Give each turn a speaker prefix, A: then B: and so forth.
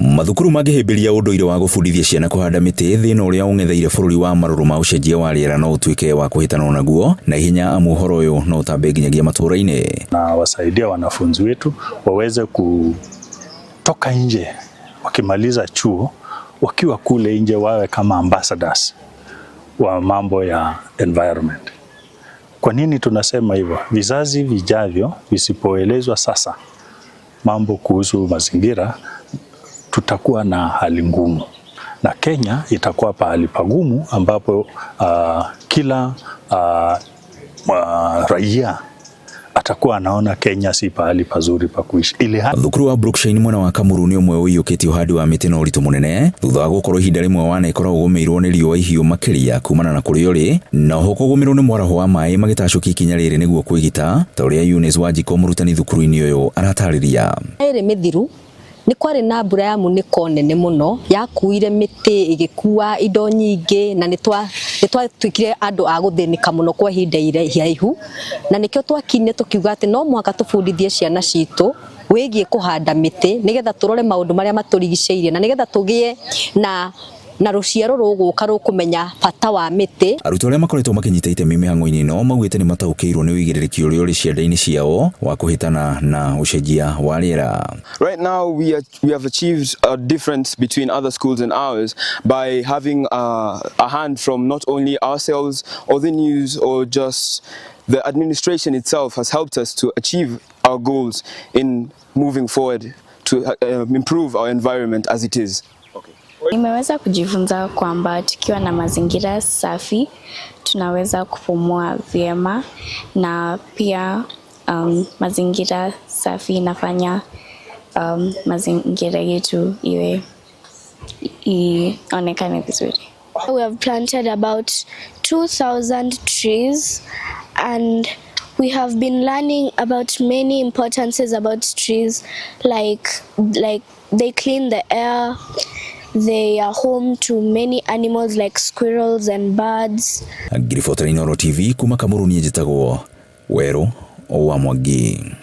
A: Mathukuru mangĩhĩmbĩria ũndũire wa gũbundithia ciana kũhanda mĩtĩ, thĩna ũrĩa ũng'etheire bũrũri wa marũrũ ma ũcenjia wa rĩera no ũtuĩke wa kũhĩtanwo naguo na ihenya amu ũhoro ũyũ no ũtambe nginyagia matũũra-inĩ.
B: Na wasaidia wanafunzi wetu waweze kutoka nje wakimaliza chuo, wakiwa kule nje wawe kama ambassadors wa mambo ya environment. Kwa nini tunasema hivyo? Vizazi vijavyo visipoelezwa sasa mambo kuhusu mazingira, tutakuwa na hali ngumu, na Kenya itakuwa pahali pagumu ambapo kila raia atakuwa anaona Kenya si pahali pazuri pa kuishi ili
A: Thukuru wa Brookshine mwena wa Kamuru nĩ ũmwe ũiyũkĩtie ũhandi wa mĩtĩ na ũritũ mũnene thutha wa gũkorwo ihinda rĩmwe wanekora ũgũmĩirwo nĩ riũa ihiũ makĩria kumana na kũrĩa ũrĩ na oho kũgũmĩrwo nĩ mwaraho wa maĩ magĩtacũkia ikinya rĩrĩ nĩguo kwĩgita ta ũrĩa Eunice Wanjikũ mũrutani thukuru-inĩ ũyũ aratarĩria.
C: Ĩrĩ mĩthiru nĩ kwarĩ na mbura ya munĩko nene mũno yakuire mĩtĩ ĩgĩkua indo nyingĩ na nĩ twatuĩkire andũ a gũthĩnĩka mũno kwa ihinda iraihu na nĩkĩo twakinyire tũkiuga atĩ no mũhaka tũbundithie ciana citũ wĩgiĩ kũhanda mĩtĩ nĩgetha tũrore maũndũ marĩa matũrigicĩirie na nĩgetha tũgĩe na rũciaro rũgũka rũkũmenya bata wa mĩtĩ.
A: Arutwo arĩa makoretwo makĩnyita itemi mĩhang'o-inĩ ĩno maugĩte nĩ mataũkĩirwo nĩ ũigĩrĩrĩki ũrĩa ũrĩ ciande-inĩ ciao wa kũhĩtana na ũcenjia wa rĩera.
D: Right now we have achieved a difference between other schools and ours by having a hand from not only ourselves or the news or just the administration itself has helped us to achieve our goals in moving forward to improve our environment as it is.
E: Nimeweza kujifunza kwamba tukiwa na mazingira safi tunaweza kupumua vyema na pia mazingira safi inafanya mazingira yetu iwe ionekane vizuri.
F: We have planted about 2,000 trees and we have been learning about many importances about trees, like they clean the air, they are home to many animals like squirrels and birds.
A: Ngiribotera Inooro TV kuma Kamuru, niĩ njĩtagwo Werũ wa Mwangi.